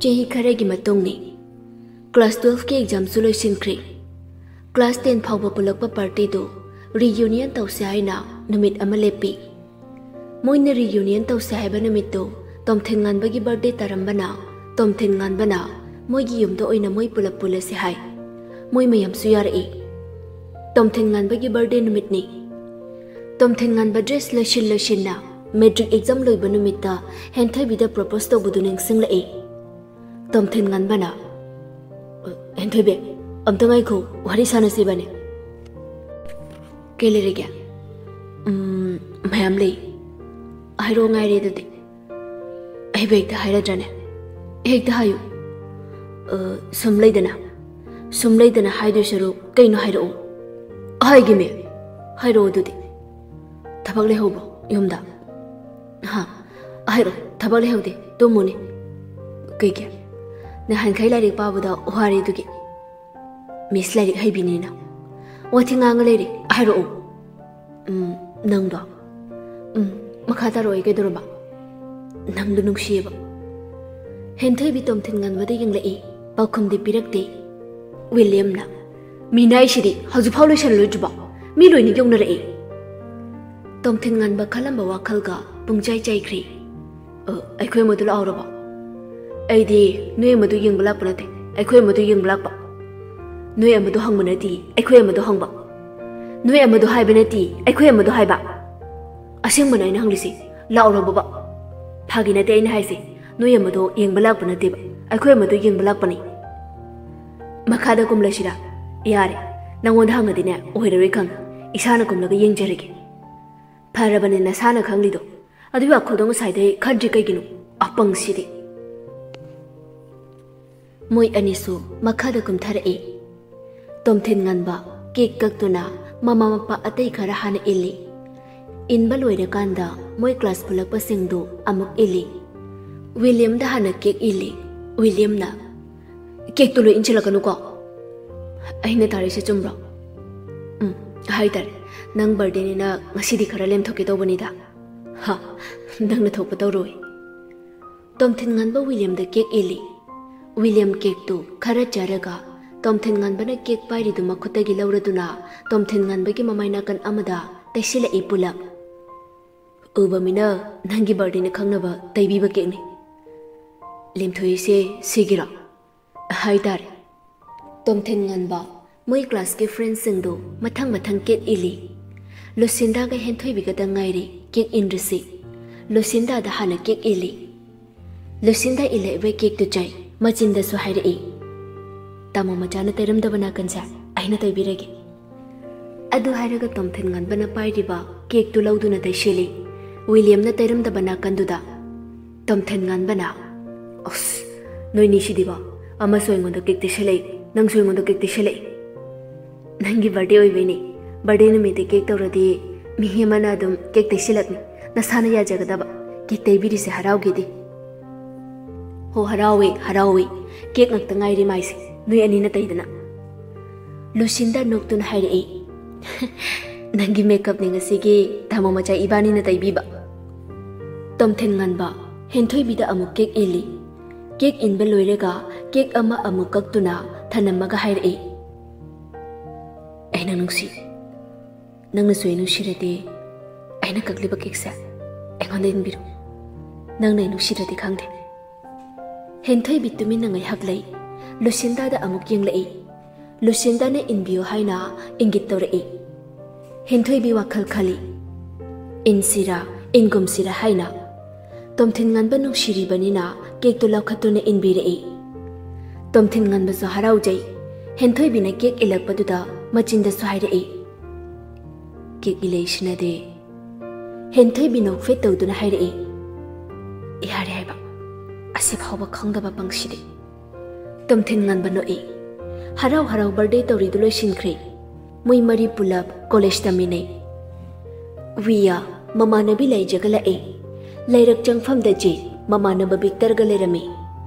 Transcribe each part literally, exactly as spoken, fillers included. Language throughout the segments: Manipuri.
ꯆꯍꯤ ꯈꯔꯒꯤ ꯃꯇꯨꯡꯅꯤ꯫ ꯀ꯭ꯂꯥꯁ ꯇꯨꯋꯦꯜꯐꯀꯤ ꯑꯦꯛꯖꯥꯝꯁꯨ ꯂꯣꯏꯁꯤꯟꯈ꯭ꯔꯦ꯫ ꯀ꯭ꯂꯥꯁ ꯇꯦꯟ ꯐꯥꯎꯕ ꯄꯨꯜꯂꯛꯄ ꯄꯥꯔꯇꯤꯗꯨ ꯔꯤꯌꯨꯅꯤꯌꯟ ꯇꯧꯁꯦ ꯍꯥꯏꯅ ꯅꯨꯃꯤꯠ ꯑꯃ ꯂꯦꯞꯄꯤ꯫ ꯃꯣꯏꯅ ꯔꯤꯌꯨꯅꯤꯌꯟ ꯇꯧꯁꯦ ꯍꯥꯏꯕ ꯅꯨꯃꯤꯠꯇꯨ ꯇꯣꯝꯊꯤꯟ ꯉꯥꯟꯕꯒꯤ ꯕꯥꯔꯗꯦ ꯇꯥꯔꯝꯕꯅ, ꯇꯣꯝꯊꯤꯟ ꯉꯥꯟꯕꯅ ꯃꯣꯏꯒꯤ ꯌꯨꯝꯗ ꯑꯣꯏꯅ ꯃꯣꯏ ꯄꯨꯂꯞ ꯄꯨꯜꯂꯁꯦ ꯍꯥꯏ꯫ ꯃꯣꯏ ꯃꯌꯥꯝꯁꯨ ꯌꯥꯔꯛꯏ꯫ ꯇꯣꯝꯊꯤꯟ ꯉꯥꯟꯕꯒꯤ ꯕꯥꯔꯗꯦ ꯅꯨꯃꯤꯠꯅꯤ꯫ ꯇꯣꯝꯊꯤꯟ ꯉꯥꯟꯕ ꯗ꯭ꯔꯦꯁ ꯂꯣꯏꯁꯤꯟ ꯂꯣꯏꯁꯤꯟꯅ ꯃꯦꯇ꯭ꯔꯤꯛ ꯑꯦꯛꯖꯥꯝ ꯂꯣꯏꯕ ꯅꯨꯃꯤꯠꯇ ꯍꯦꯟꯊꯣꯏꯕꯤꯗ ꯄ꯭ꯔꯣꯄꯣꯁ ꯇꯧꯕꯗꯨ ꯅꯤꯡꯁꯤꯡꯂꯛꯏ꯫ ꯇꯣꯝꯊꯤꯟ ꯉꯥꯟꯕꯅ, "ꯍꯦꯟꯊꯣꯏꯕꯤ, ꯑꯝꯇ ꯉꯥꯏꯈꯣ, ꯋꯥꯔꯤ ꯁꯥꯟꯅꯁꯤꯕꯅꯦ꯫" "ꯀꯩ ꯂꯩꯔꯒꯦ?" "ꯎꯝ, ꯃꯌꯥꯝ ꯂꯩ꯫" "ꯍꯥꯏꯔꯛꯑꯣ, ꯉꯥꯏꯔꯦ ꯑꯗꯨꯗꯤ꯫" "ꯑꯩꯕꯨ ꯍꯦꯛꯇ ꯍꯥꯏꯔꯗ꯭ꯔꯅꯦ?" "ꯍꯦꯛꯇ ꯍꯥꯏꯌꯨ꯫" "ꯑ, ꯁꯨꯝ ꯂꯩꯗꯅ꯫" "ꯁꯨꯝ ꯂꯩꯗꯅ ꯍꯥꯏꯗꯣꯏ ꯁꯔꯨꯛ ꯀꯩꯅꯣ ꯍꯥꯏꯔꯛꯑꯣ꯫" "ꯍꯥꯏꯒꯦꯃꯦ꯫" "ꯍꯥꯏꯔꯛꯑꯣ ꯑꯗꯨꯗꯤ꯫" "ꯊꯕꯛ ꯂꯩꯍꯧꯕ꯭ꯔꯣ ꯌꯨꯝꯗ?" "ꯍꯥ?" "ꯍꯥꯏꯔꯛꯑꯣ, ꯊꯕꯛ ꯂꯩꯍꯧꯗꯦ, ꯇꯨꯝꯃꯨꯅꯦ꯫" "ꯀꯩꯒꯤ?" "ꯅꯍꯥꯟꯈꯩ ꯂꯥꯏꯔꯤꯛ ꯄꯥꯕꯗ ꯋꯥꯔꯦ ꯑꯗꯨꯒꯤ꯫" "ꯃꯤꯁ ꯂꯥꯏꯔꯤꯛ ꯍꯩꯕꯤꯅꯤꯅ ꯋꯥꯊꯤ ꯉꯥꯡꯉ ꯂꯩꯔꯦ, ꯍꯥꯏꯔꯛꯑꯣ꯫" "ꯎꯝ, ꯅꯪꯗꯣ꯫" "ꯎꯝ, ꯃꯈꯥ ꯇꯥꯔꯛꯑꯣ, ꯑꯩ ꯀꯩꯗꯧꯔꯕ?" "ꯅꯪꯗꯣ ꯅꯨꯡꯁꯤꯌꯦꯕ꯫" ꯍꯦꯟꯊꯣꯏꯕꯤ ꯇꯣꯝꯊꯤꯟ ꯉꯥꯟꯕꯗ ꯌꯦꯡꯂꯛꯏ, ꯄꯥꯎꯈꯨꯝꯗꯤ ꯄꯤꯔꯛꯇꯦ꯫ ꯋꯤꯂꯤꯌꯝꯅ, "ꯃꯤꯅꯥꯏꯁꯤꯗꯤ ꯍꯧꯖꯤꯛꯐꯥꯎ ꯂꯣꯏꯁꯤꯜꯂꯣꯏꯗ꯭ꯔꯤꯕꯣ? ꯃꯤ ꯂꯣꯏꯅ ꯌꯧꯅꯔꯛꯑꯦ꯫" ꯇꯣꯝꯊꯤꯟ ꯉꯥꯟꯕ ꯈꯜꯂꯝꯕ ꯋꯥꯈꯜꯒ ꯄꯨꯡꯆꯥꯏ ꯆꯥꯏꯈ꯭ꯔꯦ꯫ "ꯑ, ꯑꯩꯈꯣꯏ ꯑꯃꯗꯨ ꯂꯥꯛꯍꯧꯔꯕꯣ?" "ꯑꯩꯗꯤ ꯅꯣꯏ ꯑꯃꯗꯨ ꯌꯦꯡꯕ ꯂꯥꯛꯄ ꯅꯠꯇꯦ, ꯑꯩꯈꯣꯏ ꯑꯃꯗꯨ ꯌꯦꯡꯕ ꯂꯥꯛꯄ꯫" "ꯅꯣꯏ ꯑꯃꯗꯨ ꯍꯪꯕ ꯅꯠꯇꯦ, ꯑꯩꯈꯣꯏ ꯑꯃꯗꯨ ꯍꯪꯕ꯫" "ꯅꯣꯏ ꯑꯃꯗꯨ ꯍꯥꯏꯕ ꯅꯠꯇꯦ, ꯑꯩꯈꯣꯏ ꯑꯃꯗꯨ ꯍꯥꯏꯕ꯫" "ꯑꯁꯦꯡꯕꯅ ꯑꯩꯅ ꯍꯪꯂꯤꯁꯤ, ꯂꯥꯛꯎꯔꯕꯣꯕ?" "ꯐꯥꯒꯤ ꯅꯠꯇꯦ ꯑꯩꯅ ꯍꯥꯏꯁꯦ, ꯅꯣꯏ ꯑꯃꯗꯣ ꯌꯦꯡꯕ ꯂꯥꯛꯄ ꯅꯠꯇꯦꯕ, ꯑꯩꯈꯣꯏ ꯑꯃꯗꯣ ꯌꯦꯡꯕ ꯂꯥꯛꯄꯅꯤ꯫" "ꯃꯈꯥꯗ ꯀꯨꯝꯂꯁꯤꯔꯥ?" "ꯌꯥꯔꯦ, ꯅꯪꯉꯣꯟꯗ ꯍꯪꯉꯗꯤꯅꯦ ꯑꯣꯏꯔꯔꯣꯏ ꯈꯪꯉꯦ, ꯏꯁꯥꯅ ꯀꯨꯝꯂꯒ ꯌꯦꯡꯖꯔꯒꯦ꯫" "ꯐꯔꯕꯅꯦ ꯅꯁꯥꯅ ꯈꯪꯂꯤꯗꯣ, ꯑꯗꯨꯒꯤ ꯋꯥꯈꯜꯗꯣ ꯉꯁꯥꯏꯗꯩ ꯈꯟꯗ꯭ꯔꯤ ꯀꯩꯒꯤꯅꯣ? ꯑꯄꯪꯁꯤꯗꯤ꯫" ꯃꯣꯏ ꯑꯅꯤꯁꯨ ꯃꯈꯥꯗ ꯀꯨꯝꯊꯔꯛꯏ꯫ ꯇꯣꯝꯊꯤꯟ ꯉꯥꯟꯕ ꯀꯦꯛ ꯀꯛꯇꯨꯅ ꯃꯃꯥ ꯃꯄꯥ ꯑꯇꯩ ꯈꯔ ꯍꯥꯟꯅ ꯏꯜꯂꯤ꯫ ꯏꯟꯕ ꯂꯣꯏꯔꯀꯥꯟꯗ ꯃꯣꯏ ꯀ꯭ꯂꯥꯁ ꯄꯨꯜꯂꯛꯄꯁꯤꯡꯗꯨ ꯑꯃꯨꯛ ꯏꯜꯂꯤ꯫ ꯋꯤꯂꯤꯌꯝꯗ ꯍꯥꯟꯅ ꯀꯦꯛ ꯏꯜꯂꯤ꯫ ꯋꯤꯂꯤꯌꯝꯅ, "ꯀꯦꯛꯇꯨ ꯂꯣꯏ ꯏꯟꯁꯤꯜꯂꯛꯀꯅꯨꯀꯣ꯫" "ꯑꯩꯅ ꯇꯥꯔꯤꯁꯦ ꯆꯨꯝꯕ꯭ꯔꯣ?" "ꯎꯝ, ꯍꯥꯏꯇꯥꯔꯦ꯫ ꯅꯪ ꯕꯥꯔꯗꯦꯅꯤꯅ ꯉꯁꯤꯗꯤ ꯈꯔ ꯂꯦꯝꯊꯣꯛꯀꯦ ꯇꯧꯕꯅꯤꯗ꯫" "ꯍꯥ, ꯅꯪꯅ ꯊꯣꯛꯄ ꯇꯧꯔꯣꯏ꯫" ꯇꯣꯝꯊꯤꯟ ꯉꯟꯕ ꯋꯤꯂꯤꯌꯝꯗ ꯀꯦꯛ ꯏꯜꯂꯤ꯫ ꯋꯤꯂꯤꯌꯝ ꯀꯦꯛꯇꯨ ꯈꯔ ꯆꯥꯔꯒ ꯇꯣꯝꯊꯤꯟ ꯉꯟꯕꯅ ꯀꯦꯛ ꯄꯥꯏꯔꯤꯗꯨ ꯃꯈꯨꯠꯇꯒꯤ ꯂꯧꯔꯗꯨꯅ ꯇꯣꯝꯊꯤꯟ ꯉꯟꯕꯒꯤ ꯃꯃꯥꯏ ꯅꯥꯀꯟ ꯑꯃꯗ ꯇꯩꯁꯤꯜꯂꯛꯏ ꯄꯨꯂꯞ꯫ "ꯎꯕ ꯃꯤꯅ ꯅꯪꯒꯤ ꯕꯥꯔꯗꯦꯅꯤ ꯈꯪꯅꯕ ꯇꯩꯕꯤꯕ ꯀꯦꯛꯅꯤ꯫ ꯂꯦꯝꯊꯣꯛꯏꯁꯦ ꯁꯤꯒꯤꯔꯣ?" ꯍꯥꯏꯇꯥꯔꯦ꯫ ꯇꯣꯝꯊꯤꯟ ꯉꯟꯕ ꯃꯣꯏ ꯀ꯭ꯂꯥꯁꯀꯤ ꯐ꯭ꯔꯦꯟꯁꯤꯡꯗꯨ ꯃꯊꯪ ꯃꯊꯪ ꯀꯦꯛ ꯏꯜꯂꯤ꯫ ꯂꯨꯁꯤꯟꯗꯥꯒ ꯍꯦꯟꯊꯣꯏꯕꯤꯒꯗ ꯉꯥꯏꯔꯦ ꯀꯦꯛ ꯏꯟꯗ꯭ꯔꯤꯁꯤ꯫ ꯂꯨꯁꯤꯟꯗꯥꯗ ꯍꯥꯟꯅ ꯀꯦꯛ ꯏꯜꯂꯤ꯫ ꯂꯨꯁꯤꯟꯗꯥ ꯏꯜꯂꯛꯏꯕ ꯀꯦꯛꯇꯨ ꯆꯥꯏ꯫ ꯃꯆꯤꯟꯗꯁꯨ ꯍꯥꯏꯔꯛꯏ, "ꯇꯥꯃꯣ ꯃꯆꯥꯅ ꯇꯩꯔꯝꯗꯕ ꯅꯥꯀꯟꯁꯦ ꯑꯩꯅ ꯇꯩꯕꯤꯔꯒꯦ"꯫ ꯑꯗꯨ ꯍꯥꯏꯔꯒ ꯇꯣꯝꯊꯤꯟ ꯉꯟꯕꯅ ꯄꯥꯏꯔꯤꯕ ꯀꯦꯛꯇꯨ ꯂꯧꯗꯨꯅ ꯇꯩꯁꯤꯜꯂꯤ ꯋꯤꯂꯤꯌꯝꯅ ꯇꯩꯔꯝꯗꯕ ꯅꯥꯀꯟꯗꯨꯗ꯫ ꯇꯣꯝꯊꯤꯟ ꯉꯟꯕꯅ, "ꯑꯁ, ꯅꯣꯏꯅꯤꯁꯤꯗꯤꯕ, ꯑꯃꯁꯨ ꯑꯩꯉꯣꯟꯗ ꯀꯦꯛ ꯇꯩꯁꯤꯜꯂꯛꯏ, ꯅꯪꯁꯨ ꯑꯩꯉꯣꯟꯗ ꯀꯦꯛ ꯇꯩꯁꯤꯜꯂꯛꯏ꯫ ꯅꯪꯒꯤ ꯕꯥꯔꯗꯦ ꯑꯣꯏꯕꯩꯅꯦ꯫ ꯕꯥꯔꯗꯦ ꯅꯨꯃꯤꯠꯇ ꯀꯦꯛ ꯇꯧꯔꯗꯤ ꯃꯤ ꯑꯃꯅ ꯑꯗꯨꯝ ꯀꯦꯛ ꯇꯩꯁꯤꯜꯂꯛꯅꯤ꯫ ꯅꯁꯥꯅ ꯌꯥꯖꯒꯗꯕ꯫ ꯀꯦꯛ ꯇꯩꯕꯤꯔꯤꯁꯦ ꯍꯔꯥꯎꯒꯦꯗꯤ꯫ ꯍꯣ, ꯍꯔꯥꯎꯋꯦ, ꯍꯔꯥꯎꯋꯦ꯫ ꯀꯦꯛ ꯉꯥꯛꯇ ꯉꯥꯏꯔꯦ ꯃꯥꯏꯁꯦ, ꯅꯣꯏ ꯑꯅꯤꯅ ꯇꯩꯗꯅ"꯫ ꯂꯨꯁꯤꯟꯗ ꯅꯣꯛꯇꯨꯅ ꯍꯥꯏꯔꯛꯏ, "ꯅꯪꯒꯤ ꯃꯦꯀꯞꯅꯤ ꯉꯁꯤꯒꯤ ꯇꯥꯃꯣ ꯃꯆꯥ ꯏꯕꯥꯅꯤꯅ ꯇꯩꯕꯤꯕ"꯫ ꯇꯣꯝꯊꯤꯟ ꯉꯟꯕ ꯍꯦꯟꯊꯣꯏꯕꯤꯗ ꯑꯃꯨꯛ ꯀꯦꯛ ꯏꯜꯂꯤ꯫ ꯀꯦꯛ ꯏꯟꯕ ꯂꯣꯏꯔꯒ ꯀꯦꯛ ꯑꯃ ꯑꯃꯨꯛ ꯀꯛꯇꯨꯅ ꯊꯅꯝꯃꯒ ꯍꯥꯏꯔꯛꯏ, "ꯑꯩ ꯅꯪ ꯅꯨꯡꯁꯤ꯫ ꯅꯪꯅꯁꯨ ꯑꯩ ꯅꯨꯡꯁꯤꯔꯗꯤ ꯑꯩꯅ ꯀꯛꯂꯤꯕ ꯀꯦꯛꯁꯦ ꯑꯩꯉꯣꯟꯗ ꯏꯟꯕꯤꯔꯣ꯫ ꯅꯪꯅ ꯑꯩ ꯅꯨꯡꯁꯤꯔꯗꯤ ꯈꯪꯗꯦ"꯫ ꯍꯦꯟꯊꯣꯏꯕꯤ ꯇꯨꯃꯤꯟꯅ ꯉꯥꯏꯍꯥꯛ ꯂꯩ꯫ ꯂꯨꯁꯤꯟꯗꯥꯗ ꯑꯃꯨꯛ ꯌꯦꯡꯂꯛꯏ꯫ ꯂꯨꯁꯤꯟꯗꯥꯅ ꯏꯟꯕꯤꯌꯨ ꯍꯥꯏꯅ ꯏꯪꯒꯤꯠ ꯇꯧꯔꯛꯏ꯫ ꯍꯦꯟꯊꯣꯏꯕꯤ ꯋꯥꯈꯜ ꯈꯜꯂꯤ, "ꯏꯟꯁꯤꯔꯥ, ꯏꯟꯒꯨꯝꯁꯤꯔꯥ" ꯍꯥꯏꯅ꯫ ꯇꯣꯝꯊꯤꯟ ꯉꯟꯕ ꯅꯨꯡꯁꯤꯔꯤꯕꯅꯤꯅ ꯀꯦꯛꯇꯨ ꯂꯧꯈꯠꯇꯨꯅ ꯏꯟꯕꯤꯔꯛꯏ꯫ ꯇꯣꯝꯊꯤꯟ ꯉꯟꯕꯁꯨ ꯍꯔꯥꯎꯖꯩ꯫ ꯍꯦꯟꯊꯣꯏꯕꯤꯅ ꯀꯦꯛ ꯏꯜꯂꯛꯄꯗꯨꯗ ꯃꯆꯤꯟꯗꯁꯨ ꯍꯥꯏꯔꯛꯏ, "ꯀꯦꯛ ꯏꯜꯂꯛꯏꯁꯤꯅꯗꯤ"꯫ ꯍꯦꯟꯊꯣꯏꯕꯤ ꯅꯣꯛꯐꯦꯠ ꯇꯧꯗꯨꯅ ꯍꯥꯏꯔꯛꯏ, "ꯌꯥꯔꯦ ꯍꯥꯏꯕ, ꯑꯁꯤ ꯐꯥꯎꯕ ꯈꯪꯗꯕ ꯄꯪꯁꯤꯗꯤ"꯫ ꯇꯣꯝꯊꯤꯟ ꯉꯟꯕ ꯅꯣꯛꯏ꯫ ꯍꯔꯥꯎ ꯍꯔꯥꯎ ꯕꯥꯔꯗꯦ ꯇꯧꯔꯤꯗꯨ ꯂꯣꯏꯁꯤꯟꯈ꯭ꯔꯦ꯫ ꯃꯣꯏ ꯃꯔꯤ ꯄꯨꯂꯞ ꯀꯣꯂꯦꯖ ꯇꯝꯃꯤꯟꯅꯩ꯫ ꯋꯤꯌꯥ ꯃꯃꯥꯟꯅꯕꯤ ꯂꯩꯖꯒ ꯂꯥꯛꯏ꯫ ꯂꯩꯔꯛ ꯆꯪꯐꯝꯗ ꯖꯤꯠ ꯃꯃꯥꯟꯅꯕ ꯕꯤꯛꯇꯔꯒ ꯂꯩꯔꯝꯃꯤ꯫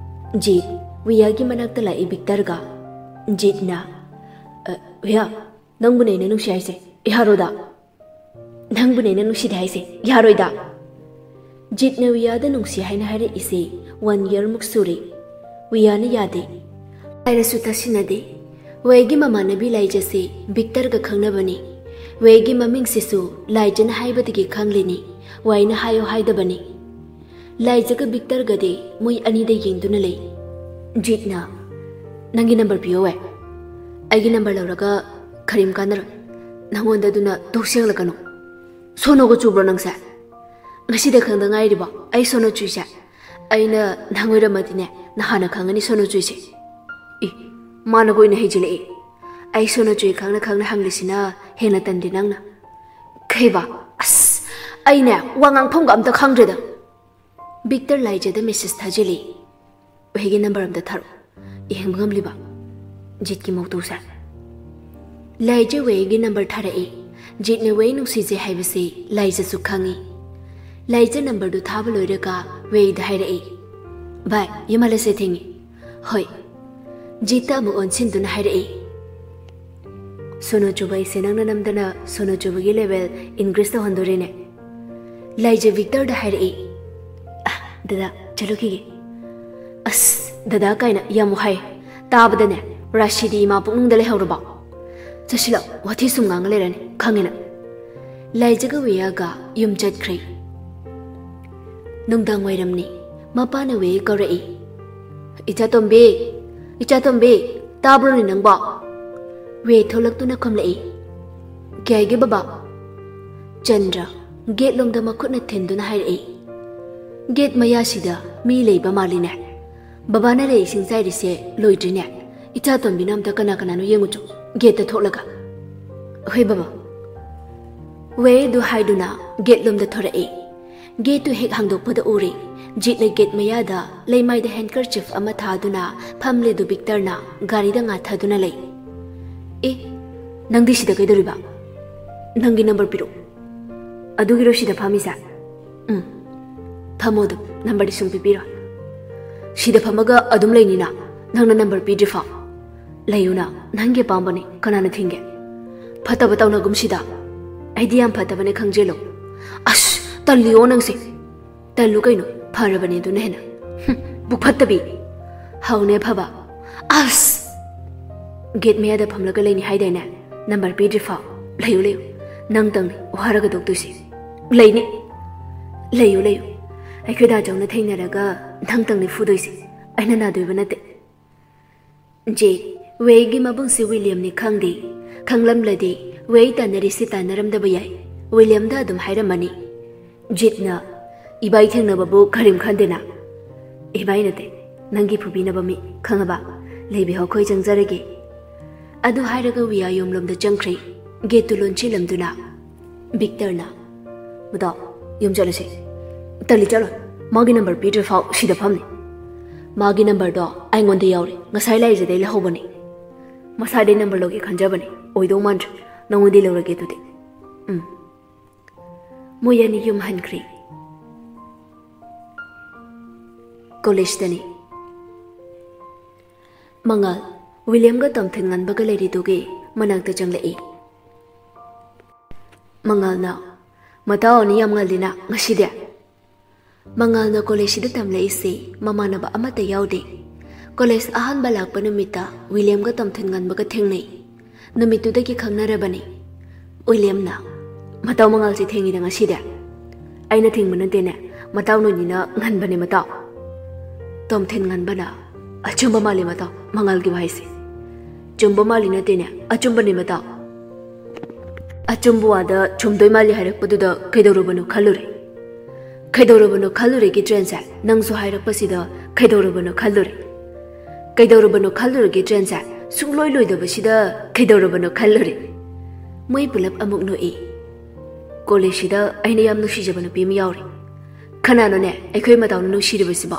ꯖꯤꯠ ꯋꯤꯌꯥꯒꯤ ꯃꯅꯥꯛꯇ ꯂꯥꯛꯏ ꯕꯤꯛꯇꯔꯒ꯫ ꯖꯤꯠꯅ, "ꯑ, ꯋꯤꯌꯥ, ꯅꯪꯕꯨꯅꯦ ꯑꯩꯅ ꯅꯨꯡꯁꯤ ꯍꯥꯏꯁꯦ, ꯌꯥꯔꯣꯏꯗ"꯫ "ꯅꯪꯕꯨꯅꯦ ꯑꯩꯅ ꯅꯨꯡꯁꯤꯗꯦ ꯍꯥꯏꯁꯦ, ꯌꯥꯔꯣꯏꯗ"꯫ ꯖꯤꯠꯅ ꯋꯤꯌꯥꯗ ꯅꯨꯡꯁꯤ ꯍꯥꯏꯅ ꯍꯥꯏꯔꯛꯏꯁꯦ ꯋꯥꯟ ꯏꯌꯔꯃꯨꯛ ꯁꯨꯔꯦ꯫ ꯋꯤꯌꯥꯅ ꯌꯥꯗꯦ꯫ ꯍꯥꯏꯔꯁꯨ ꯇꯥꯁꯤꯟꯅꯗꯦ꯫ ꯋꯦꯒꯤ ꯃꯃꯥꯟꯅꯕꯤ ꯂꯥꯏꯖꯁꯤ ꯕꯤꯛꯇꯔꯒ ꯈꯪꯅꯕꯅꯤ꯫ ꯋꯦꯒꯤ ꯃꯃꯤꯡꯁꯤꯁꯨ ꯂꯥꯏꯖꯅ ꯍꯥꯏꯕꯗꯒꯤ ꯈꯪꯂꯤꯅꯤ꯫ ꯋꯥꯏꯅ ꯍꯥꯏꯌꯣ ꯍꯥꯏꯗꯕꯅꯤ꯫ ꯂꯥꯏꯖꯒ ꯕꯤꯛꯇꯔꯒꯗꯤ ꯃꯣꯏ ꯑꯅꯤꯗ ꯌꯦꯡꯗꯨꯅ ꯂꯩ꯫ ꯖꯤꯠꯅ, "ꯅꯪꯒꯤ ꯅꯝꯕꯔ ꯄꯤꯌꯣ ꯋꯦ꯫ ꯑꯩꯒꯤ ꯅꯝꯕꯔ ꯂꯧꯔꯒ ꯀꯔꯤꯝ ꯀꯥꯟꯅꯔꯣꯏ꯫ ꯅꯪꯉꯣꯟꯗ ꯑꯗꯨꯅ ꯇꯣꯛ ꯁꯦꯡꯂꯛꯀꯅꯨ꯫ ꯁꯣꯅꯣꯒ ꯆꯨꯕ꯭ꯔꯣ ꯅꯪꯁꯦ? ꯉꯁꯤꯗ ꯈꯪꯗ ꯉꯥꯏꯔꯤꯕꯣ ꯑꯩ ꯁꯣꯅꯣ ꯆꯨꯏꯁꯦ? ꯑꯩꯅ ꯅꯪ ꯑꯣꯏꯔꯝꯃꯗꯤꯅꯦ ꯅꯍꯥꯟꯅ ꯈꯪꯉꯅꯤ ꯁꯣꯅꯣ ꯆꯨꯏꯁꯦ꯫ ꯏ, ꯃꯥꯅ ꯀꯣꯏꯅ ꯍꯩꯖꯤꯜꯂꯛꯏ꯫ ꯑꯩ ꯁꯣꯅꯣ ꯆꯨꯏ ꯈꯪꯅ ꯈꯪꯅ ꯍꯪꯂꯤꯁꯤꯅ ꯍꯦꯟꯅ ꯇꯟꯗꯦ ꯅꯪꯅ꯫ ꯈꯩꯕ, ꯑꯁ, ꯑꯩꯅꯦ ꯋꯥ ꯉꯥꯡꯐꯝꯒ ꯑꯝꯇ ꯈꯪꯗ꯭ꯔꯦꯗ꯫" ꯕꯤꯛꯇꯔ ꯂꯥꯏꯖꯗ ꯃꯦꯁꯦꯖ ꯊꯥꯖꯤꯜꯂꯤ꯫ "ꯋꯦꯒꯤ ꯅꯝꯕꯔ ꯑꯝꯇ ꯊꯥꯔꯛꯑꯣ꯫ ꯌꯦꯡꯕ ꯉꯝꯂꯤꯕ?" ꯖꯤꯠꯀꯤ ꯃꯧꯇꯨꯁꯦ꯫ ꯂꯥꯏꯖ ꯋꯦꯒꯤ ꯅꯝꯕꯔ ꯊꯥꯔꯛꯏ꯫ ꯖꯤꯠꯅ ꯋꯦ ꯅꯨꯡꯁꯤꯖꯩ ꯍꯥꯏꯕꯁꯤ ꯂꯥꯏꯖꯁꯨ ꯈꯪꯉꯤ꯫ ꯂꯥꯏꯖ ꯅꯝꯕꯔꯗꯨ ꯊꯥꯕ ꯂꯣꯏꯔꯒ ꯋꯦꯗ ꯍꯥꯏꯔꯛꯏ, "ꯚꯥꯏ, ꯌꯨꯝ ꯍꯜꯂꯁꯦ, ꯊꯦꯡꯉꯤ꯫" "ꯍꯣꯏ꯫" ꯖꯤꯠꯇ ꯑꯃꯨꯛ ꯑꯣꯟꯁꯤꯟꯗꯨꯅ ꯍꯥꯏꯔꯛꯏ, "ꯁꯣꯅꯣ ꯆꯨꯕ ꯑꯩꯁꯦ ꯅꯪꯅ ꯅꯝꯗꯅ ꯁꯣꯅꯣ ꯆꯨꯕꯒꯤ ꯂꯦꯚꯦꯜ ꯏꯟꯀ꯭ꯔꯤꯖ ꯇꯧꯍꯟꯗꯣꯔꯦꯅꯦ꯫" ꯂꯥꯏꯖ ꯕꯤꯛꯇꯔꯗ ꯍꯥꯏꯔꯛꯏ, "ꯑ, ꯗꯗꯥ, ꯆꯠꯂꯨꯈꯤꯒꯦ꯫" "ꯑꯁ, ꯗꯗꯥ ꯀꯥꯏꯅ ꯌꯥꯝ ꯍꯥꯏ꯫ ꯇꯥꯕꯗꯅꯦ ꯔꯥꯁꯤꯗꯤ ꯏꯃꯥ ꯄꯨꯛꯅꯨꯡꯗ ꯂꯩꯍꯧꯔꯕ? ꯆꯠꯁꯤꯜꯂꯛ, ꯋꯥꯊꯤ ꯁꯨꯝ ꯉꯥꯡꯉ ꯂꯩꯔꯅꯤ, ꯈꯪꯉꯦꯅ꯫" ꯂꯥꯏꯖꯒ ꯋꯦꯌꯥꯒ ꯌꯨꯝ ꯆꯠꯈ꯭ꯔꯦ꯫ ꯅꯨꯡꯗꯥꯡ ꯋꯥꯏꯔꯝꯅꯤ꯫ ꯃꯄꯥꯅ ꯋꯦ ꯀꯧꯔꯛꯏ, "ꯏꯆꯥ ꯇꯣꯝꯕꯤ, ꯏꯆꯥ ꯇꯣꯝꯕꯤ, ꯇꯥꯕ꯭ꯔꯣꯅꯦ ꯅꯪꯕꯣ?" ꯋꯦ ꯊꯣꯛꯂꯛꯇꯨꯅ ꯈꯨꯝꯂꯛꯏ, "ꯀꯩ ꯍꯥꯏꯒꯦ ꯕꯕꯥ?" ꯆꯟꯗ꯭ꯔ ꯒꯦꯠ ꯂꯣꯝꯗ ꯃꯈꯨꯠꯅ ꯊꯤꯟꯗꯨꯅ ꯍꯥꯏꯔꯛꯏ, "ꯒꯦꯠ ꯃꯌꯥꯁꯤꯗ ꯃꯤ ꯂꯩꯕ ꯃꯥꯜꯂꯤꯅꯦ꯫ ꯕꯕꯥꯅ ꯂꯩ ꯏꯁꯤꯡ ꯆꯥꯏꯔꯤꯁꯦ ꯂꯣꯏꯗ꯭ꯔꯤꯅꯦ꯫ ꯏꯆꯥ ꯇꯣꯝꯕꯤꯅ ꯑꯝꯇ ꯀꯅꯥ ꯀꯅꯥꯅꯣ ꯌꯦꯡꯉꯨꯆꯣ, ꯒꯦꯠꯇ ꯊꯣꯛꯂꯒ꯫" "ꯍꯣꯏ ꯕꯕꯥ꯫" ꯋꯦꯗꯨ ꯍꯥꯏꯗꯨꯅ ꯒꯦꯠ ꯂꯣꯝꯗ ꯊꯣꯔꯛꯏ꯫ ꯒꯦꯠꯇꯨ ꯍꯦꯛ ꯍꯥꯡꯗꯣꯛꯄꯗ ꯎꯔꯦ, ꯖꯤꯠꯅ ꯒꯦꯠ ꯃꯌꯥꯗ ꯂꯩꯃꯥꯏꯗ ꯍꯦꯟꯀꯔꯆꯤꯐ ꯑꯃ ꯊꯥꯗꯨꯅ ꯐꯝꯂꯤꯗꯨ ꯕꯤꯛꯇꯔꯅ ꯒꯥꯔꯤꯗ ꯉꯥꯊꯗꯨꯅ ꯂꯩ꯫ "ꯑꯦ, ꯅꯪꯗꯤ ꯁꯤꯗ ꯀꯩꯗꯧꯔꯤꯕ? ꯅꯪꯒꯤ ꯅꯝꯕꯔ ꯄꯤꯔꯛꯎ꯫" "ꯑꯗꯨꯒꯤꯔꯣ ꯁꯤꯗ ꯐꯝꯃꯤꯁꯦ?" "ꯎꯝ, ꯐꯝꯃꯣ ꯑꯗꯨꯝ, ꯅꯝꯕꯔꯗꯤ ꯁꯨꯡ ꯄꯤꯕꯤꯔꯣꯏ꯫" "ꯁꯤꯗ ꯐꯝꯃꯒ ꯑꯗꯨꯝ ꯂꯩꯅꯤꯅ, ꯅꯪꯅ ꯅꯝꯕꯔ ꯄꯤꯗ꯭ꯔꯤꯐꯥꯎ?" "ꯂꯩꯌꯨꯅ, ꯅꯪꯒꯤ ꯑꯄꯥꯝꯕꯅꯤ, ꯀꯅꯥꯅ ꯊꯤꯡꯒꯦ?" "ꯐꯠꯇꯕ ꯇꯧꯅꯒꯨꯝꯁꯤꯗ, ꯑꯩꯗꯤ ꯌꯥꯝ ꯐꯠꯇꯕꯅꯦ ꯈꯪꯖꯤꯜꯂꯨ꯫" "ꯑꯁ, ꯇꯜꯂꯤꯌꯣ ꯅꯪꯁꯦ꯫" "ꯇꯜꯂꯨ ꯀꯩꯅꯣ, ꯐꯔꯕꯅꯦ ꯑꯗꯨꯅ ꯍꯦꯟꯅ꯫" ꯄꯨꯛ ꯐꯠꯇꯕꯤ꯫ ꯍꯥꯎꯅꯦ ꯐꯕ꯫ ꯑꯁ! ꯒꯦꯠ ꯃꯌꯥꯗ ꯐꯝꯂꯒ ꯂꯩꯅꯤ ꯍꯥꯏꯗꯥꯏꯅꯦ? ꯅꯝꯕꯔ ꯄꯤꯗ꯭ꯔꯤ ꯐꯥꯎ꯫ ꯂꯩꯌꯨ, ꯂꯩꯌꯨ꯫ ꯅꯪꯇꯪꯅꯤ ꯋꯥꯔꯒ ꯇꯣꯛꯇꯣꯏꯁꯦ꯫ ꯂꯩꯅꯤ꯫ ꯂꯩꯌꯨ, ꯂꯩꯌꯨ꯫ ꯑꯩꯈꯣꯏ ꯗꯥ ꯖꯣꯟꯒ ꯊꯦꯡꯅꯔꯒ ꯅꯪꯇꯪꯅꯤ ꯐꯨꯗꯣꯏꯁꯦ꯫ ꯑꯩꯅ ꯅꯥꯗꯣꯏꯕ ꯅꯠꯇꯦ꯫ ꯖꯦ, ꯋꯦꯒꯤ ꯃꯕꯨꯡꯁꯤ ꯋꯤꯂꯤꯌꯝꯅꯤ ꯈꯪꯗꯦ꯫ ꯈꯪꯂꯝꯂꯗꯤ ꯋꯦ ꯇꯥꯟꯅꯔꯤꯁꯤ ꯇꯥꯟꯅꯔꯝꯗꯕ ꯌꯥꯏ꯫ ꯋꯤꯂꯤꯌꯝꯗ ꯑꯗꯨꯝ ꯍꯥꯏꯔꯝꯃꯅꯤ꯫ ꯖꯤꯠꯅ, "ꯏꯕꯥꯏ ꯊꯦꯡꯅꯕꯕꯨ ꯀꯔꯤꯝ ꯈꯟꯗꯦꯅ?" "ꯏꯕꯥꯏ ꯅꯠꯇꯦ, ꯅꯪꯒꯤ ꯐꯨꯕꯤꯅꯕ ꯃꯤ, ꯈꯪꯉꯕ? ꯂꯩꯕꯤꯍꯧꯈꯣ, ꯑꯩ ꯆꯪꯖꯔꯒꯦ꯫" ꯑꯗꯨ ꯍꯥꯏꯔꯒ ꯋꯤꯌꯥꯌꯣꯝꯂꯣꯝꯗ ꯆꯪꯈ꯭ꯔꯦ, ꯒꯦꯠꯇꯨ ꯂꯣꯟꯁꯤꯜꯂꯝꯗꯨꯅ꯫ ꯕꯤꯛꯇꯔꯅ, "ꯃꯗꯥꯎ, ꯌꯨꯝ ꯆꯠꯂꯁꯦ꯫" "ꯇꯜꯂꯤ, ꯆꯠꯂꯣꯏ꯫ ꯃꯥꯒꯤ ꯅꯝꯕꯔ ꯄꯤꯗ꯭ꯔꯤ ꯐꯥꯎ ꯁꯤꯗ ꯐꯝꯅꯤ꯫ ꯃꯥꯒꯤ ꯅꯝꯕꯔꯗꯣ ꯑꯩꯉꯣꯟꯗ ꯌꯥꯎꯔꯤ, ꯉꯁꯥꯏ ꯂꯥꯏꯖꯗꯩ ꯂꯧꯍꯧꯕꯅꯤ꯫" "ꯃꯁꯥꯗꯩ ꯅꯝꯕꯔ ꯂꯧꯒꯦ ꯈꯟꯖꯕꯅꯤ, ꯑꯣꯏꯗꯧ ꯃꯥꯟꯗ꯭ꯔꯦ꯫ ꯅꯉꯣꯟꯗꯤ ꯂꯧꯔꯒꯦ ꯑꯗꯨꯗꯤ꯫" ꯎꯝ꯫ ꯃꯣꯏ ꯑꯅꯤ ꯌꯨꯝ ꯍꯟꯈ꯭ꯔꯦ꯫ ꯀꯣꯂꯦꯖꯇꯅꯤ꯫ ꯃꯉꯥꯜ, ꯋꯤꯂꯤꯌꯝꯒ ꯇꯣꯝꯊꯤꯟ ꯉꯟꯕꯒ ꯂꯩꯔꯤꯗꯨꯒꯤ ꯃꯅꯥꯛꯇ ꯆꯪꯂꯛꯏ꯫ ꯃꯉꯥꯜꯅ, "ꯃꯇꯥꯎ ꯑꯅꯤ ꯌꯥꯝ ꯉꯜꯂꯤꯅ ꯉꯁꯤꯗꯤ?" ꯃꯉꯥꯜꯅ ꯀꯣꯂꯦꯖꯁꯤꯗ ꯇꯝꯂꯛꯏꯁꯦ ꯃꯃꯥꯟꯅꯕ ꯑꯃꯠꯇ ꯌꯥꯎꯗꯦ꯫ ꯀꯣꯂꯦꯖ ꯑꯍꯥꯟꯕ ꯂꯥꯛꯄ ꯅꯨꯃꯤꯠꯇ ꯋꯤꯂꯤꯌꯝꯒ ꯇꯣꯝꯊꯤꯟ ꯉꯟꯕꯒ ꯊꯦꯡꯅꯩ꯫ ꯅꯨꯃꯤꯠꯇꯨꯗꯒꯤ ꯈꯪꯅꯔꯕꯅꯤ꯫ ꯋꯤꯂꯤꯌꯝꯅ, "ꯃꯇꯥꯎ ꯃꯉꯥꯜꯁꯦ ꯊꯦꯡꯉꯤꯗ ꯉꯁꯤꯗꯤ?" "ꯑꯩꯅ ꯊꯦꯡꯕ ꯅꯠꯇꯦꯅꯦ, ꯃꯇꯥꯎ ꯅꯣꯏꯅꯤꯅ ꯉꯟꯕꯅꯦ ꯃꯇꯥꯎ꯫" ꯇꯣꯝꯊꯤꯟ ꯉꯟꯕꯅ, "ꯑꯆꯨꯝꯕ ꯃꯥꯜꯂꯤ ꯃꯇꯥꯎ, ꯃꯉꯥꯜꯒꯤ ꯋꯥꯍꯩꯁꯦ꯫" "ꯆꯨꯝꯕ ꯃꯥꯜꯂꯤ ꯅꯠꯇꯦꯅꯦ, ꯑꯆꯨꯝꯕꯅꯦ ꯃꯇꯥꯎ꯫" "ꯑꯆꯨꯝꯕ ꯋꯥꯗ ꯆꯨꯝꯗꯣꯏ ꯃꯥꯜꯂꯤ ꯍꯥꯏꯔꯛꯄꯗꯨꯗ ꯀꯩꯗꯧꯔꯕꯅꯣ ꯈꯜꯂꯨꯔꯦ꯫ ꯀꯩꯗꯧꯔꯕꯅꯣ ꯈꯜꯂꯨꯔꯦꯒꯤ ꯇ꯭ꯔꯦꯟꯁꯦ ꯅꯪꯁꯨ ꯍꯥꯏꯔꯛꯄꯁꯤꯗ ꯀꯩꯗꯧꯔꯕꯅꯣ ꯈꯜꯂꯨꯔꯦ꯫ ꯀꯩꯗꯧꯔꯕꯅꯣ ꯈꯜꯂꯨꯔꯒꯦ ꯇ꯭ꯔꯦꯟꯁꯦ ꯁꯨꯡꯂꯣꯏ ꯂꯣꯏꯗꯕꯁꯤꯗ ꯀꯩꯗꯧꯔꯕꯅꯣ ꯈꯜꯂꯨꯔꯦ꯫" ꯃꯣꯏ ꯄꯨꯂꯞ ꯑꯃꯨꯛ ꯅꯣꯛꯏ꯫ "ꯀꯣꯂꯦꯖꯁꯤꯗ ꯑꯩꯅ ꯌꯥꯝ ꯅꯨꯡꯁꯤꯖꯕ ꯅꯨꯄꯤ ꯑꯃ ꯌꯥꯎꯔꯤ꯫ ꯀꯅꯥꯅꯣꯅꯦ ꯑꯩꯈꯣꯏ ꯃꯇꯥꯎꯅ ꯅꯨꯡꯁꯤꯔꯤꯕꯁꯤꯕꯣ?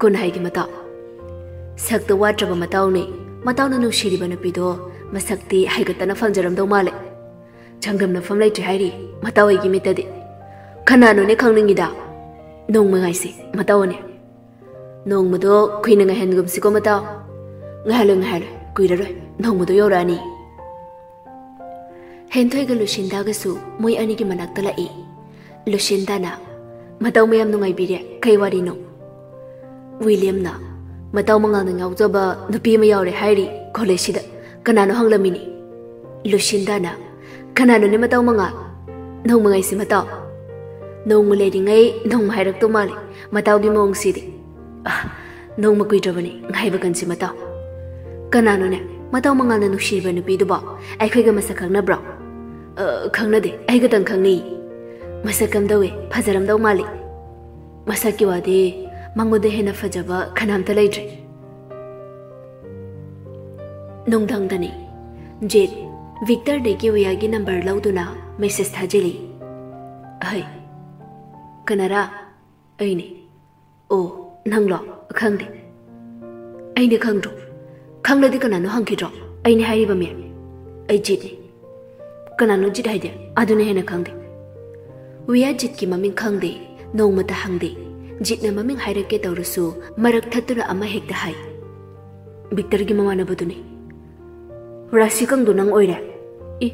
ꯀꯣꯟꯅ ꯍꯥꯏꯒꯦ ꯃꯇꯥꯎ꯫ ꯁꯛꯇ ꯋꯥꯠꯇ꯭ꯔꯕ ꯃꯇꯥꯎꯅꯤ꯫ ꯃꯇꯥꯎꯅ ꯅꯨꯡꯁꯤꯔꯤꯕ ꯅꯨꯄꯤꯗꯣ ꯃꯁꯛꯇꯤ ꯍꯥꯏꯒꯠꯇꯅ ꯐꯪꯖꯔꯝꯗꯧ ꯃꯥꯜꯂꯦ꯫ ꯆꯥꯡꯗꯝꯅꯐꯝ ꯂꯩꯇ꯭ꯔꯦ ꯍꯥꯏꯔꯤ ꯃꯇꯥꯎ ꯑꯩꯒꯤ ꯃꯤꯠꯇꯗꯤ꯫ ꯀꯅꯥꯅꯣꯅꯦ ꯈꯪꯅꯤꯡꯉꯤꯗ? ꯅꯣꯡꯃ ꯉꯥꯏꯁꯤ ꯃꯇꯥꯎ ꯑꯅꯤ꯫ ꯅꯣꯡꯃꯗꯣ ꯀꯨꯏꯅ ꯉꯥꯏꯍꯟꯒꯨꯝꯁꯤꯀꯣ ꯃꯇꯥꯎ꯫ ꯉꯥꯏꯍꯜꯂꯣꯏ, ꯉꯥꯏꯍꯜꯂꯣꯏ, ꯀꯨꯏꯔꯔꯣꯏ꯫ ꯅꯣꯡꯃꯗꯣ ꯌꯧꯔꯛꯑꯅꯤ꯫" ꯍꯦꯟꯊꯣꯏꯒ ꯂꯨꯁꯤꯟꯗꯥꯒꯁꯨ ꯃꯣꯏ ꯑꯅꯤꯒꯤ ꯃꯅꯥꯛꯇ ꯂꯥꯛꯏ꯫ ꯂꯨꯁꯤꯟꯗꯥꯅ, "ꯃꯇꯥꯎ ꯃꯌꯥꯝ ꯅꯨꯡꯉꯥꯏꯕꯤꯔꯦ, ꯀꯩ ꯋꯥꯔꯤꯅꯣ?" ꯋꯤꯂꯤꯌꯝꯅ ꯃꯇꯥꯎ ꯃꯉꯥꯜꯅ ꯉꯥꯎꯖꯕ ꯅꯨꯄꯤ ꯑꯃ ꯌꯥꯎꯔꯦ ꯍꯥꯏꯔꯤ ꯀꯣꯂꯦꯖꯁꯤꯗ꯫ ꯀꯅꯥꯅꯣ ꯍꯪꯂꯝꯃꯤꯅꯤ꯫ ꯂꯨꯁꯤꯟꯗꯥꯅ, "ꯀꯅꯥꯅꯣꯅꯦ ꯃꯇꯥꯎ ꯃꯉꯥꯜ? ꯅꯣꯡꯃ ꯉꯥꯏꯁꯤ ꯃꯇꯥꯎ꯫ ꯅꯣꯡꯃ ꯂꯩꯔꯤꯉꯩ ꯅꯣꯡꯃ ꯍꯥꯏꯔꯛꯇꯧ ꯃꯥꯜꯂꯤ ꯃꯇꯥꯎꯒꯤ ꯃꯑꯣꯡꯁꯤꯗꯤ꯫ ꯑꯥ, ꯅꯣꯡꯃ ꯀꯨꯏꯗ꯭ꯔꯕꯅꯤ ꯉꯥꯏꯕ ꯀꯟꯁꯤ ꯃꯇꯥꯎ꯫ ꯀꯅꯥꯅꯣꯅꯦ ꯃꯇꯥꯎ ꯃꯉꯥꯜꯅ ꯅꯨꯡꯁꯤꯔꯤꯕ ꯅꯨꯄꯤꯗꯨꯕꯣ? ꯑꯩꯈꯣꯏꯒ ꯃꯁꯛ ꯈꯪꯅꯕ꯭ꯔꯣ?" "ꯑ, ꯈꯪꯅꯗꯦ, ꯑꯩ ꯈꯇꯪ ꯈꯪꯅꯩ꯫ ꯃꯁꯛ ꯀꯝꯗꯧꯏ? ꯐꯖꯔꯝꯗꯧ ꯃꯥꯜꯂꯤ?" "ꯃꯁꯛꯀꯤ ꯋꯥꯗꯤ ꯃꯉꯣꯟꯗ ꯍꯦꯟꯅ ꯐꯖꯕ ꯀꯅꯥꯝꯇ ꯂꯩꯇ꯭ꯔꯦ꯫" ꯅꯨꯡꯗꯥꯡꯗꯅꯤ꯫ ꯖꯤꯠ ꯚꯤꯛꯇꯔꯗꯒꯤ ꯋꯤꯌꯥꯒꯤ ꯅꯝꯕꯔ ꯂꯧꯗꯨꯅ ꯃꯦꯁꯦꯖ ꯊꯥꯖꯤꯜꯂꯤ꯫ "ꯍꯩ, ꯀꯅꯥꯔꯥ?" "ꯑꯩꯅꯤ꯫" "ꯑꯣ, ꯅꯪꯂꯣ? ꯈꯪꯗꯦ꯫" "ꯑꯩꯅ ꯈꯪꯗ꯭ꯔꯣ? ꯈꯪꯂꯗꯤ ꯀꯅꯥꯅꯣ ꯍꯪꯈꯤꯗ꯭ꯔꯣ? ꯑꯩꯅꯤ ꯍꯥꯏꯔꯤꯕ ꯃꯤ꯫ ꯑꯩ ꯖꯤꯠꯅꯤ꯫" "ꯀꯅꯥꯅꯣ ꯖꯤꯠ ꯍꯥꯏꯗꯤ?" "ꯑꯗꯨꯅ ꯍꯦꯟꯅ ꯈꯪꯗꯦ꯫" ꯋꯤꯌꯥ ꯖꯤꯠꯀꯤ ꯃꯃꯤꯡ ꯈꯪꯗꯦ, ꯅꯣꯡꯃꯇ ꯍꯪꯗꯦ꯫ ꯖꯤꯠꯅ ꯃꯃꯤꯡ ꯍꯥꯏꯔꯛꯀꯦ ꯇꯧꯔꯁꯨ ꯃꯔꯛ ꯊꯠꯇꯨꯅ ꯑꯃ ꯍꯦꯛꯇ ꯍꯥꯏ꯫ "ꯚꯤꯛꯇꯔꯒꯤ ꯃꯃꯥꯟꯅꯕꯗꯨꯅꯤ꯫" "ꯔꯥꯁꯤꯀꯪꯗꯣ ꯅꯪ ꯑꯣꯏꯔꯦ?" "ꯏ,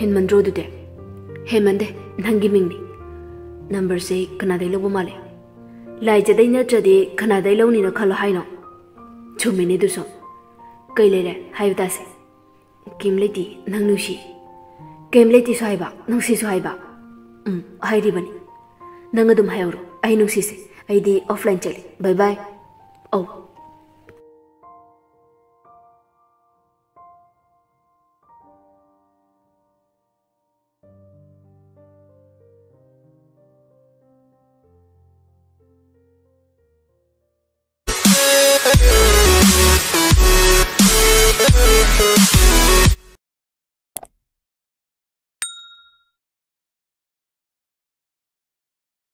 ꯍꯦꯟꯃꯟꯗ꯭ꯔꯣ ꯑꯗꯨꯗꯤ?" "ꯍꯦꯟꯃꯟꯗꯦ, ꯅꯪꯒꯤ ꯃꯤꯡꯅꯤ꯫" "ꯅꯝꯕꯔꯁꯦ ꯀꯅꯥꯗꯩ ꯂꯧꯕ ꯃꯥꯜꯂꯦ?" "ꯂꯥꯏꯖꯗꯩ ꯅꯠꯇ꯭ꯔꯗꯤ ꯀꯅꯥꯗꯩ ꯂꯧꯅꯤꯅ ꯈꯜꯂꯣ ꯍꯥꯏꯅꯣ?" "ꯆꯨꯝꯃꯤꯅꯦ ꯑꯗꯨꯁꯨ꯫ ꯀꯩ ꯂꯩꯔꯦ? ꯍꯥꯏꯌꯨ ꯇꯥꯁꯦ꯫" "ꯀꯩꯝ ꯂꯩꯇꯦ, ꯅꯪ ꯅꯨꯡꯁꯤ꯫" "ꯀꯩꯝ ꯂꯩꯇꯦꯁꯨ ꯍꯥꯏꯕ, ꯅꯨꯡꯁꯤꯁꯨ ꯍꯥꯏꯕ?" "ꯎꯝ, ꯍꯥꯏꯔꯤꯕꯅꯤ꯫" "ꯅꯪ ꯑꯗꯨꯝ ꯍꯥꯏꯍꯧꯔꯣ, ꯑꯩ ꯅꯨꯡꯁꯤꯁꯦ꯫ ꯑꯩꯗꯤ ꯑꯣꯐꯂꯥꯏꯟ ꯆꯠꯂꯦ, ꯕꯥꯏ ꯕꯥꯏ꯫" "ꯑꯧ,